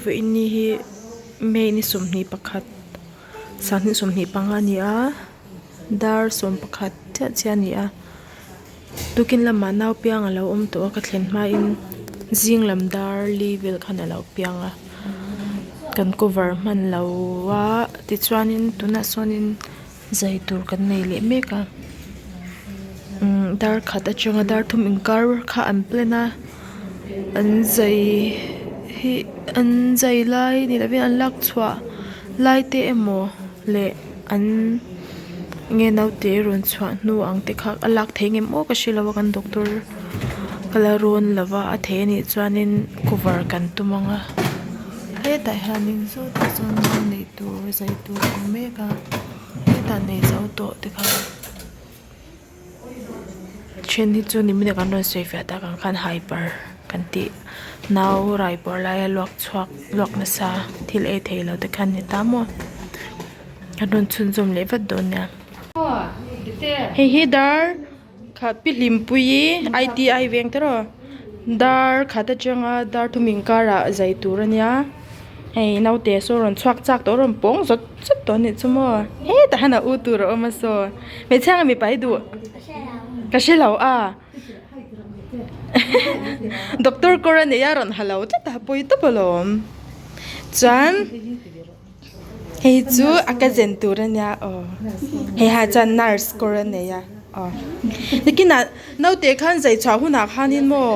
Vawiin ni hi May ni 21 sanghnih 25 a ni a dar 11 chiah chiah a ni a tukin lamah nau piang a lo awm tawh a ka thlen hmain zing lam dar li vel khan a lo piang a kan cover hman lo a tichuanin tunah sawnin zai tur kan nei leh mek a umm dar khat atanga dar thum inkar kha an plan a an zai hi an zai lai ni lovin an lak chhuah lai te emaw leh an nge naute rawn chhuah hnu ang te kha a lak theih ngem aw ka hrelo a kan doctor ka la rawn lova a theih anih chuanin cover kan tum ang a hetah hianin sawtah sawn nau neih tur zai tur a awm mek a hetah nei zo tawh te kha then hi chu nimin a kan rawn sawi fiah tak ang khan hyper kan tih nau rai pawh laia luak chhuak luak nasa thil ei thei lo te khan ni ta maw kan rawn chhunzawm leh vat dawn nia hei hi dar kha pi hlimpuii I veng te rawh dar khat atanga dar thum inkarah zai tur a nia hei naute saw rawn chhuak chak tawh a rawn pawng zawt zawt tawh a nih chu maw hetah hian a u tur a awm a saw hmeichhia nge mipa hi duh ka hre lo a doctor kawr a nei a rawn ha lo tlat a pawi tawp alawm chuan. Hei chu a ka zen tur a nia aw hei ha chuan nurse kawr a nei a aw nikinah naute khan zai chhuah hunah khanin maw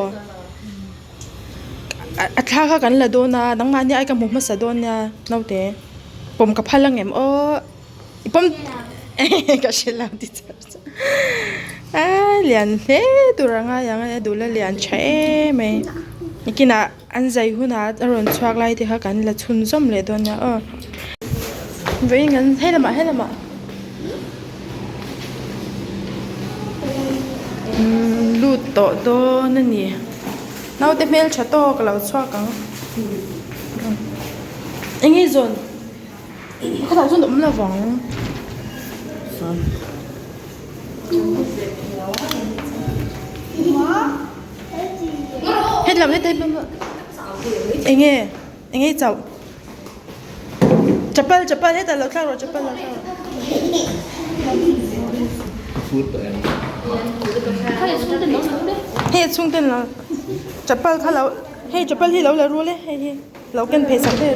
a thla kha kan la dawn a nangmahni ai ka hmu hmasa dawn nia naute pawm ka phal ang em aw i pawm ka hre lo ti char char a lian hle tur a ngai ang a duh la lian tha em mai nikinah. An zai hunah a rawn chhuak lai te kha kan la chhunzawm leh dawn nia aw. Vawiin kan hei lamah hei lamah umm lut tawh dawn a ni. Naute hmeltha tawk a lo chhuak ang. Eng nge zawn? Khatah chuan awm lo vang. Hetlam heta eng nge eng nge chauh chapal chapal hetah lo thlak rawh chapal lo thlak rawh. Hei a chhungte an lo chapal kha lo hei chapal hi lo la rul e hei hi. Lo ken phei sak hle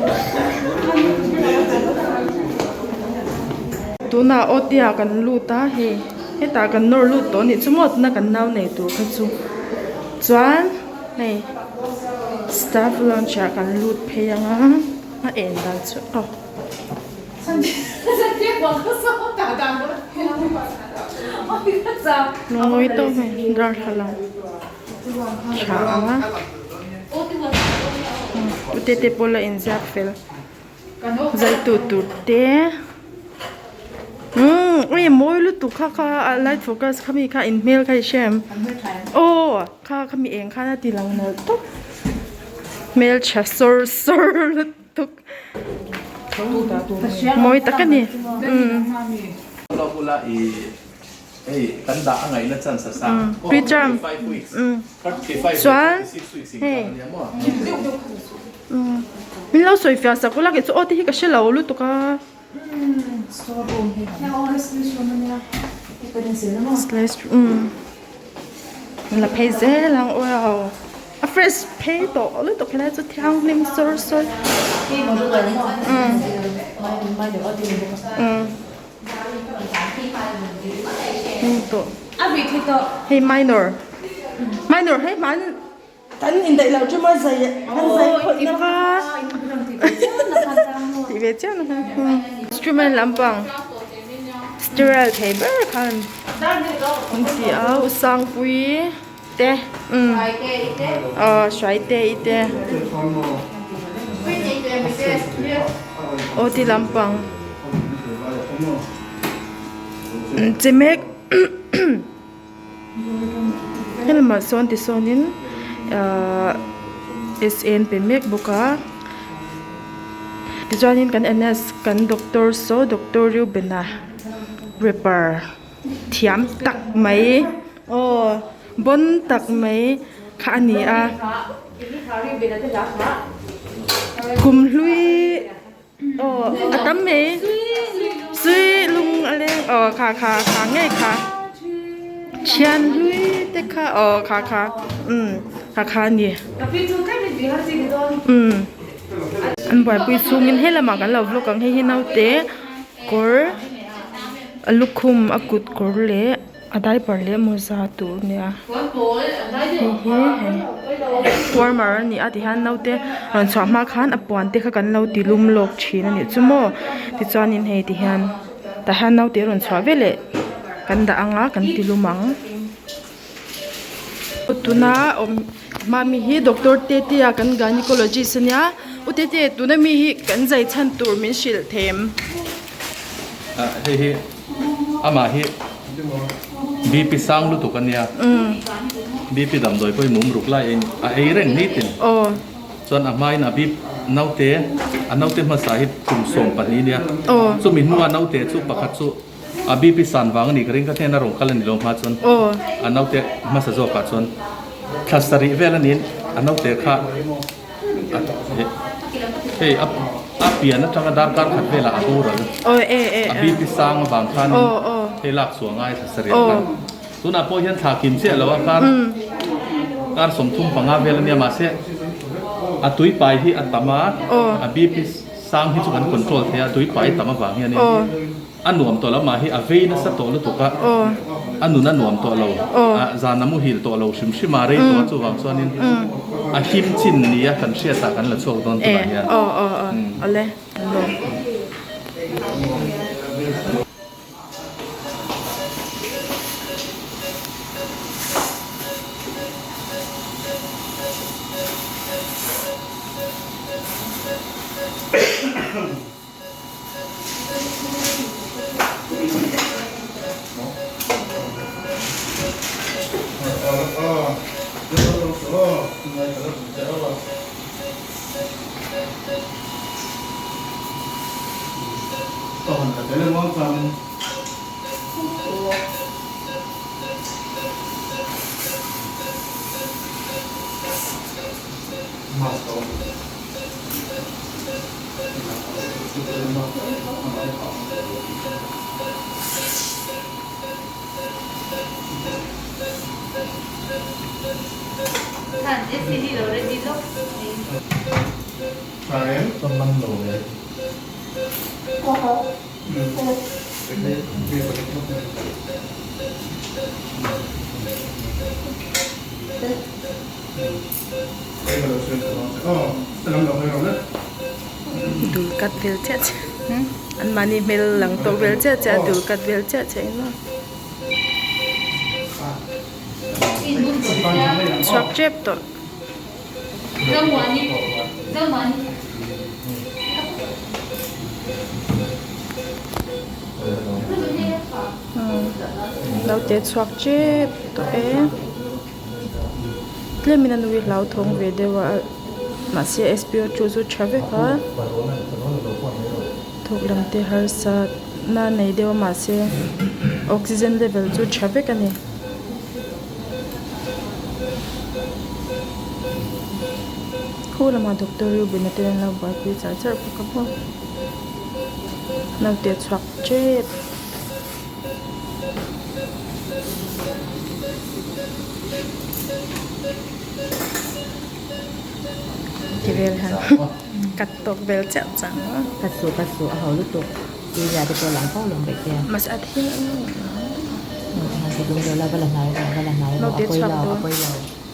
Tunah aw tia kan lut a hei hetah kan nawr lut tawh a nih chu maw tuna kan nau nei tur kha chu chuan hei staff lounge ah kan lut phei ang a a en dan chu aw. Lungawi tawk mai darthlalang. Tha a pute te pawh la inziak fel zai tu tur te umm ui mawi lutuk kha kha a light focus kha mi kha in hmel kha i hria em aw kha kha mi eng khan a ti lang nawlh tawp hmeltha sawr sawr lutuk mawi tak a ni umm. Hei kan dah a ngaihna chance a sang. Preterm. Chuan hei min lo sawi fiah sak ula kei chu aw te hi ka hre lo lutuk a. La phei zel ang wow a fresh phei tawh lutuk helai chu thianghlim sawr sawr. Hei minor minor hei hman kan indaih loh chu maw zai kan zai khawih na kha tih ve chiah na kha instrument lampang sterile thei ber khan an ti a u sangpui te umm aw hruai te i te aw ti lampang che mek helamah sawn tisawnin ahh S N pe mek bawk a tichuanin kan N S kan doctor saw doctor Reubena rapper thiam tak mai. Aw bawn tak mai kha a ni a. Kum hlui aw a tam mai sui lung a leng aw kha kha kha ngei kha thian hlui te kha aw kha kha umm kha kha a ni umm an buaipui chhungin helamah kan lo vlog ang hei hi naute kawr a lukhum a kut kawr leh. A diaper leh mawza tur a nia hei hi hei warmer a ni a tihian naute rawn chhuah hma khan a puan te kha kan lo ti lum lawk thin a nih chu maw tichuanin hei tihian tah hian naute a rawn chhuah veleh kan dah anga kan ti lum ang tuna awm hma mi hi doctor Tetea kan gynecologist a nia u Tete tuna mi hi kan zai chhan tur min hrilh thei em? Hei hi amah hi BP sang lutuk a nia BP damdawi pawhin mum ruk lai a ei reng nitin chuan a hmain a BP naute a naute hmasa hi kum 12 a nia chumi hnua naute chu pakhat chu a BP san vang a nih ka ring ka hnena rawn kal a ni lo hma chuan a naute hmasa zawkah chuan thla sarih vel a niin a naute kha Hei a a pian atanga darkar khat velah a boral a BP sang avang khanin hei lak chhuah ngai thla sarih khan tunah pawh hian thla kim chiah lo a kar kar 35 vel ania mahse a tui pai hi a tam a a BP sang hi chu kan control thei a tui pai tam avang hianin. A nuam tawh lo mah hi a vei nasa tawh lutuk a, a nun a nuam tawh lo, a zan a muhil tawh lo hrim hrim a, rei tawh a chuvang chuanin a him chin nia kan hriatah kan la chhuak dawn tunah hian. Dul cut vel chiah chiah an mahni hmel lang tawk vel chiah chiah a dul cut vel chiah chiah in maw chhuak tep tawh. Naute chhuak tep tawh e. Tlemin a nui hlauthawng ve deuh a mahse spo chu chu tha vek a thawk lam te harsa na nei deuh a mahse oxygen level chu tha vek a ni. Khu lamah doctor Reuben-a te an lo buaipui char char bawk a maw naute a chhuak tep. Ti vel han cut tawk vel chiah chang a. Ka su ka su a ho lutuk area te pawh lang fo lo ang daih te. Mas a thil a ni ang. Ti lung deuh la va la hnai rawh va la hnai rawh a pawi lo a pawi lo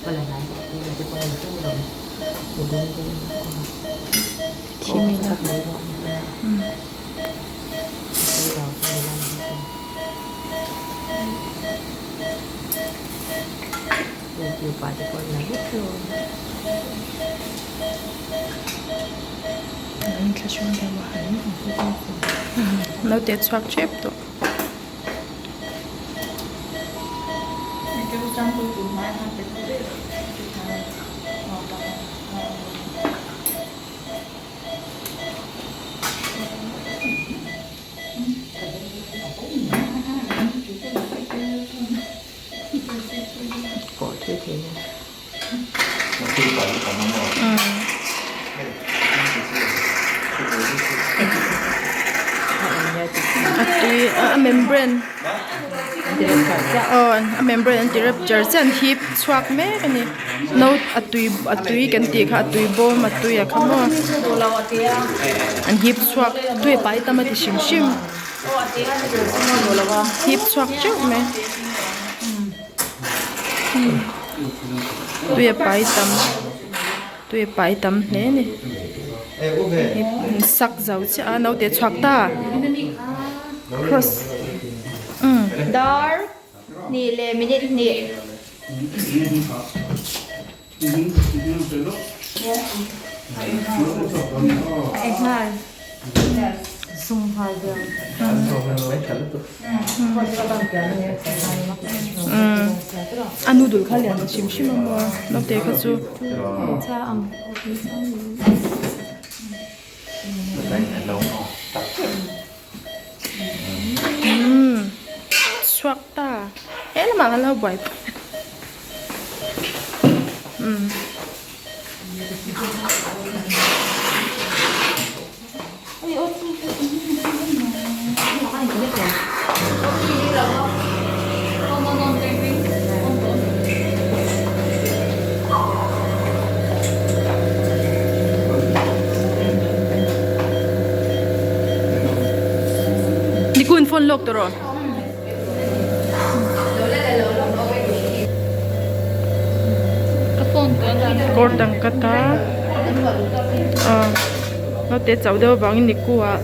va la hnai rawh area te pawh lang fo lo ti lung deuh la Thi mai la. Naute chhuak tep tawh. tui a membrane aw a membrane an ti rupture chiah an hip chhuak mek a ni no a tui a tui kan tih kha a tui bawm a tui a kha maw an hip chhuak tui a pai tam a ti hrim hrim hip chhuak teuh mai tui a pai tam. Tui a pai tam hle a ni. Sak zo chiah a naute chhuak ta. Cross. Umm. Dar hnih leh minute hnih. A e nghal. A noodle kha lian hrim hrim a maw naute kha chu. Umm chhuak ta he lamah kan lo buai pui umm. Nikun phone lawk tawh rawh. Kawr dang ka ta ah. Naute chauh deuh avangin niku ah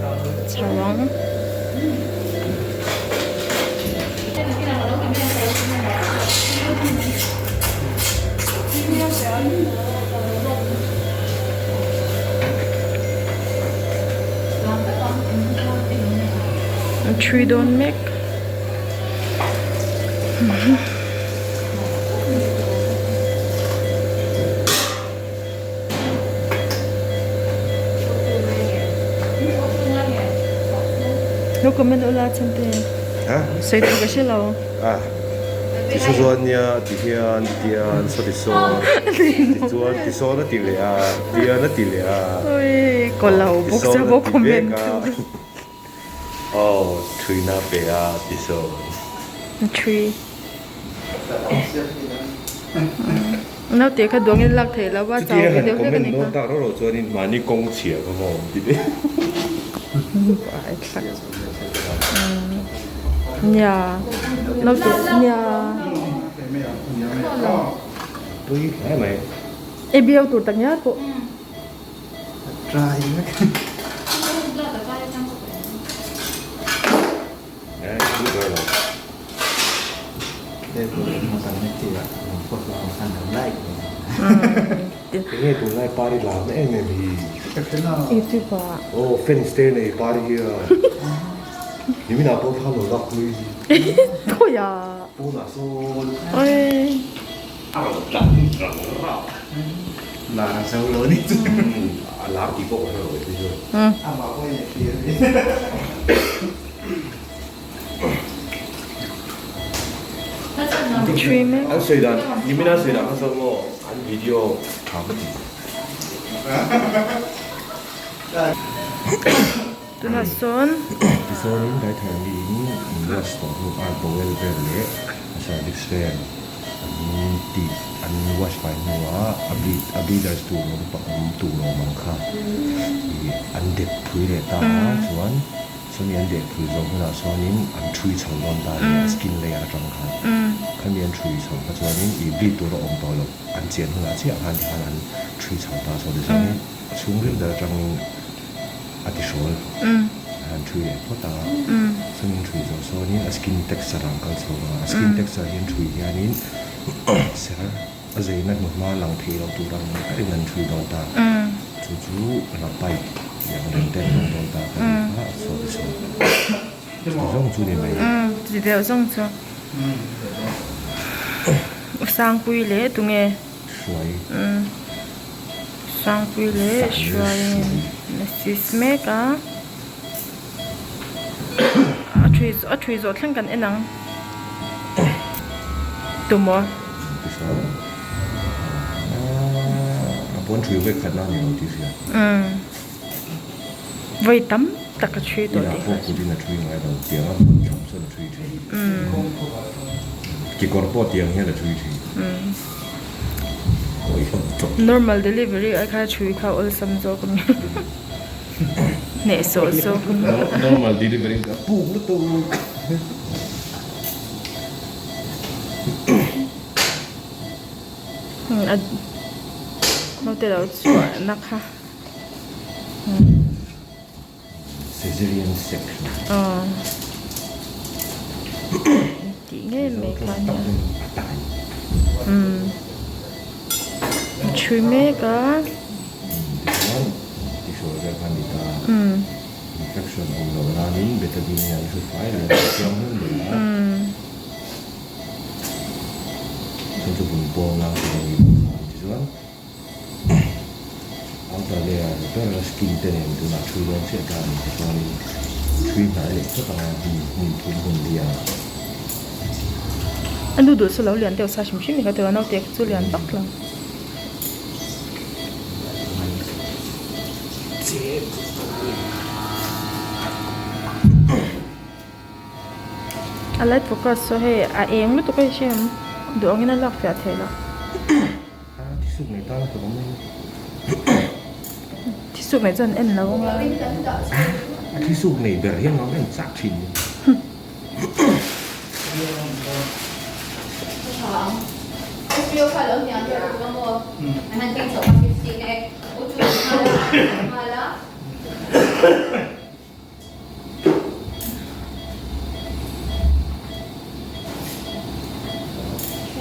chho ang. An thui dawn mek. Lo comment ula chante. Ha? Sawi tur ka hre lo. Ah. Ti saw chuan nia ti hian tian saw ti sawn ti chuan ti sawn a ti leh a tian a ti leh a. Oi ko lo bawk che bo comment tu. Aw thuina pe a ti sawn. Thui. Naute kha duangin lak theih lo a chau ve deuh hlek a ni kha. Chutia han comment dawn tak rawh rawh chuanin mahni kawng chhia kha maw awm ti daih. Nia naute nia. Pui hle mai. E biau tur tak ngial pawh. Enge tunlai party lam na em em hi. YouTube ah. Aw fans te nei party hi a. Nimin ah pawh khan lo lak pui. Khawi ah. Pawn ah sawn. Oi. Lar a zo lo ni chu. A lar tih pawh ka hre lo e chu. Amah pawh in a clear ve. An sawi dan, nimin an sawi dan kha chuan maw an video tha ka ti. Tunah sawn. Tichuanin daithar niin an wash tawh hnu a towel vel leh a cervix vel an tih an wash fai hnuah a bleed a bleeders tur awm awm tur awm ang kha ih an dep phui leh ta a chuan chumi an deh phui zawh hunah chuanin an thui chho dawn ta a ni a skin layer atang khan khami an thui chho kha chuanin ih bleed tur a awm tawh loh an chian hunah chiah khan tikhan an thui chho ta so tichuanin a chhungril ber atangin a ti hrawl a han thui leh phawt a chuanin thui zawh sawnin a skin texture ah an kal chho a a skin texture hian thui hianin ser a zeina hnu hma lang thei lo tur ang berin an thui dawn ta chu chu rapai tih ang reng te an hmang dawn ta ka tih kha a chhuak i sawi chuti zawng chu ni mai. Chuti deuh zawng chu Sangpui leh tunge? Hruai. Sangpui leh Hruaiin assist mek a. A thui a thui zawh thleng kan en ang. Tumaw? A pawn thui vek khat na a ni lo tih hria. Vawi tam tak a thui tawh tih. Inah pawh kutin a thui ngai lo, tiang a hmun thlap sawn a thui thin. Kekawr pawh tiang hian a thui thin. Normal delivery ai kha thui kha awlsam zawk a ni. Hnehsawh zawk a ni. Normal delivery a puk lutuk. A naute lo chhuahna kha. Caesarean section. Aw. Tih ngei mai kha a nia. Umm. A thui mek a. Tichuan tihsual vel kha a ni ta. Umm. Infection awm loh nanin betadine hian an hru fai leh a thianghlim leh a. Umm. Chuan chu vun pawng nan chu kan nih tichuan. Outer layer ber skin te nen tunah thui dawn chiah ta a ni tichuanin thui hnai leh phawt anga hmun hmun thum hun hi a. A nu duh chu lo lian deuh sa hrim hrim i ka tih a naute chu lian vak lo. A light focus saw hei a eng lutuk a i hria em duh angin a lak fiah theih loh. Thisuk nei tan ka awm em? Thisuk nei chuan en lo ang a. A thisuk nei ber hian ngam en chak thin ni.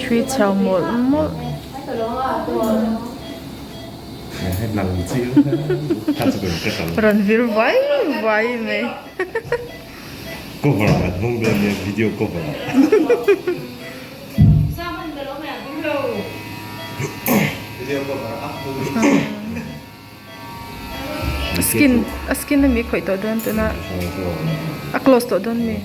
Thui chho mawlh mawlh. Rawn vir vai vai mai. A skin a skin ami khawih tawh dawn tuna a close tawh dawn mi.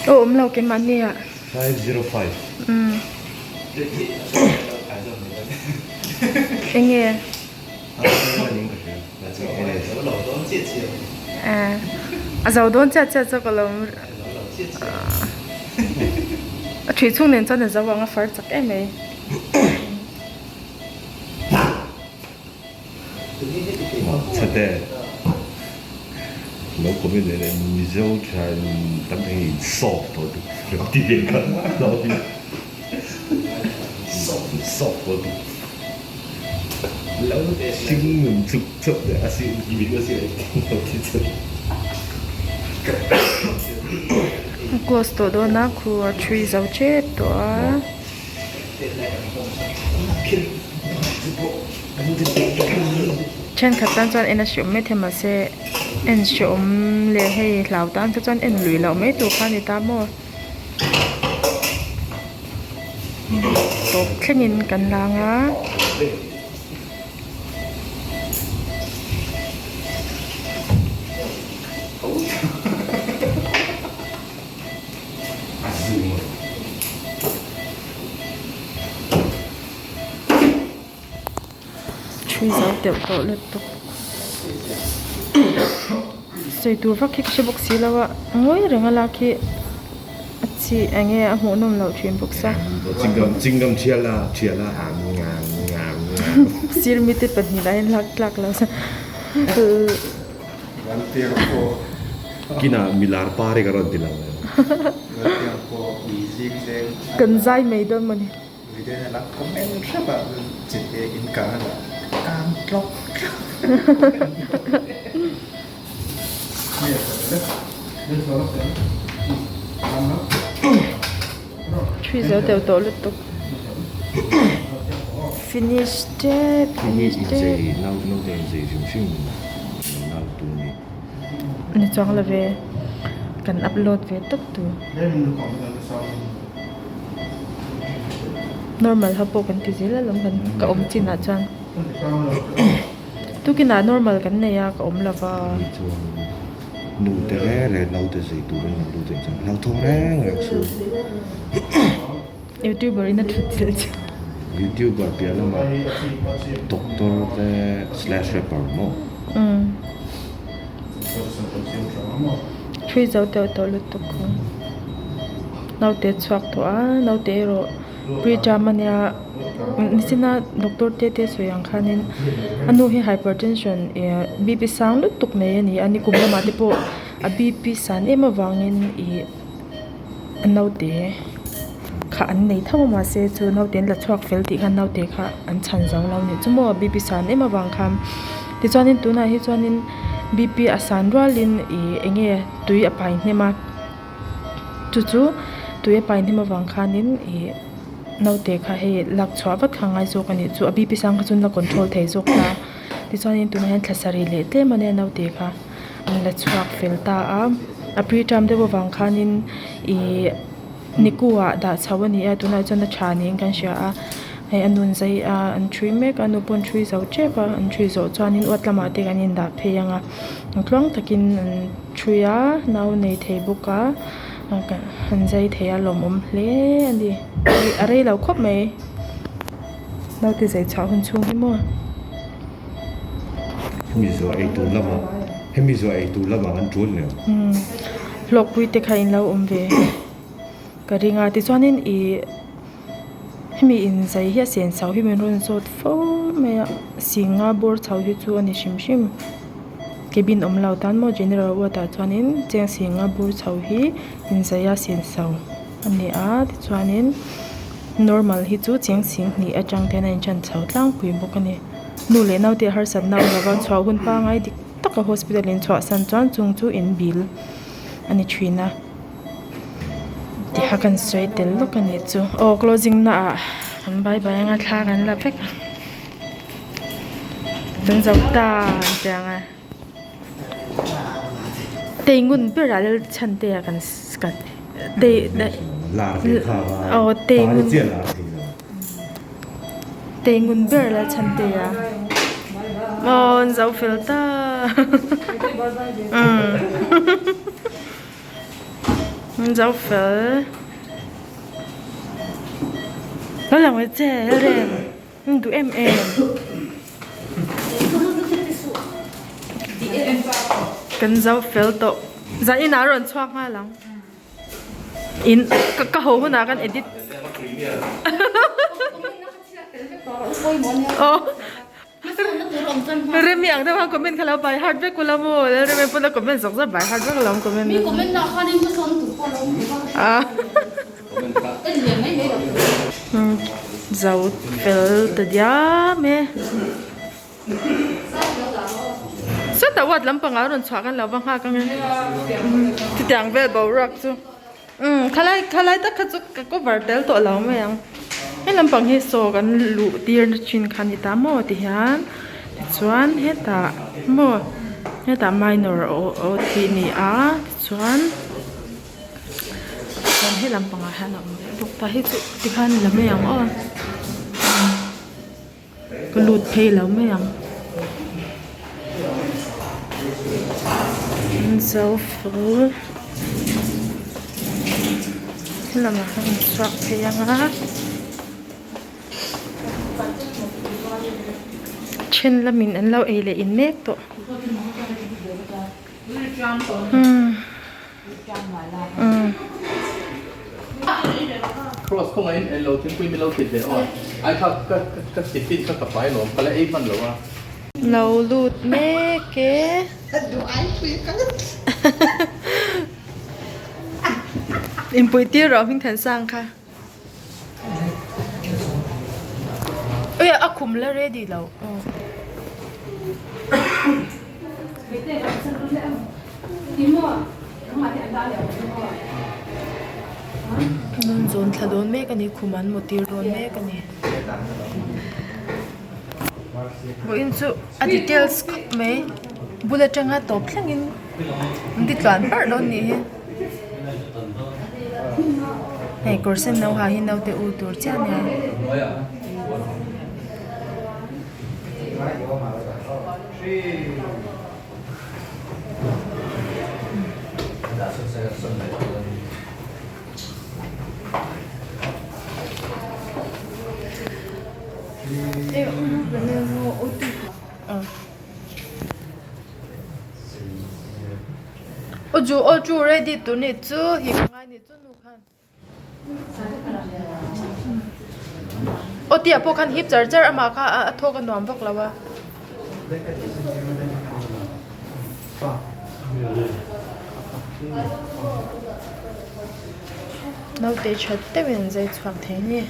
Aw awm lo keimahni ah. 505. Umm. Enge? A zo dawn chiah chiah chu ka lo a thui chhung nen chuan a zo ang a far chak em mai. Chhete lo comment leh leh Mizo thian tam tak hi in soft tawh tuk lo ti ve kha lo hi in soft tawh tuk lo hring nun chuk chuk te a si min a si lo ti chu. Close tawh dawn a khu a thui zo tep tawh a. Thenkhat tan chuan en a hreawm maithei mahse en hreawm leh hei hlau tan te chuan en lui loh mai tur kha a ni ta maw tawp thlengin kan lang a. Thui zo deuh tawh lutuk sawi tur vak hi ka hre bawk si lo a ngawi reng a lak hi a chi eng nge a hmuh nawm loh thin bawk sa sir mite pahnih lah hian lak tlak lo Kinah milar par hi ka rawn ti lo. Kan zai mai dawn mawni. Thui zo deuh tawh lutuk. Finish tep finish tep. Ni chuang lo ve kan upload ve tawp tur. Normal ho pawh kan ti zel alawm kan ka awm chinah chuan. Tukinah normal kan nei a ka awm lo va. Ni chuan nu te reng reng naute zei turin an lut ang chuan hlauthawng reng reng chu. Youtuber in a thut chilh che. Youtuber piah lamah doctor te slash rapper maw? Umm. Thui zo teuh tawh lutuk kha. Naute chhuak tawh a, naute erawh pre term a nia nichina doctor te te sawi ang khanin a nu hi hypertension ih bp sang lutuk mai a ni a, nikum lamah te pawh a bp san em avangin ih a naute kha an nei tho a mahse chu naute an la chhuak fel tih khan naute kha an chhan zo lo a nih chu maw bp san em avang khan tichuanin tunah hi chuanin bp a san rualin ih eng nge tui a pai hnem a chu chu tui a pai hnem avang khanin ih naute kha hei lak chhuah vat kha a ngai zawk a nih chu a bp sang kha chu an la control thei zawk ta tichuanin tunah hian thla sarih leh tlem a nia naute kha. An la chhuak fel ta a a pre term deuh avang khanin ihh niku ah dah chho a ni a tunah chuan a tha niin kan hria a hei a nun zai a an thui mek a nu pawh an thui zo tep a an thui zawh chuanin uat lamah te kan indah phei ang a tluang takin an thui a nau nei thei bawk a an zai thei a lawmawm hle a ni a rei lo khawp mai naute zai chhuah hun chhung hi maw. Hemi zuah ei tur lamah hemi zuah ei tur lamah an tul leh ang. Hlawkpui te kha in lo awm ve ka ring a tichuanin ih hemi inzai hi a sen chho hi min rawn zawt fo mai a singa bawr chho hi chu a ni hrim hrim cabin awm lo tan maw general ward ah chuanin cheng singa bawr chho hi inzai a sen chho a ni a tichuanin normal hi chu cheng sing hnih atang te hian a intan chho tlangpui bawk a ni. Nu leh naute harsatna awm lova chhuah hun pangai dik taka hospital in chhuahsan chuan chung chu in bill a ni thin a tiha kan sawi tel lawk a nih chu aw closing na ah kan bye bye anga thla kan la vek a kan zo ta an ti ang a teingun berah lal chhan te ah kan tei aw teingun. Tei ngun ber la chhan te a aw an zo fel ta an zo fel lo lang ve che rem an duh em em kan zo fel tawh zanin ah a rawn chhuak nghal ang. In ka ho hunah kan edit aw Remi ang deuh khan comment kha lo by heart vek ula maw Remi pawn a comment zawk zawk by heart vek alawm comment a zo fel ta diam e. Sawtah ward lampangah a rawn chhuah kan lo va nghak ang e chutiang vel boruak chu umm khalai khalai tak kha chu ka cover tel tawh lo mai ang he lampang hi saw kan luh tir na thin kha a ni ta maw ti hian tichuan hetah maw hetah minor aw tih a ni a tichuan chuan he lampangah hian a awm leh bawk ta hi chu tikhan la mai ang aw. Ka lut phei lo mai ang. Zo fur helamah hian an chhuak phei ang a then lamin an lo ei leh in mek tawh. Cross kawngah in en lo thingpui min lo thlit ve aw ai kha ka ka tiffin kha ka pai lawm ka la ei hman lo a. Lo lut mek e. Inpui tir rawh hming than sang kha. Ui a khum la ready lo. Nun zawn thla dawn mek a ni khum an mut tir dawn mek a ni. Vawiin chu a details khawp mai bul atanga tawp thlengin an ti tluan parh dawn nih hi. Hei kawr sen no ha hi naute u tur chiah a nia. Aw ju aw chu ready tur ni chu hi ka ngai ni chu nu khan aw tih ah pawh khan hip char char amah kha a thawk a nuam vak lo a. Naute that deuhin an zai chhuak thei a ni.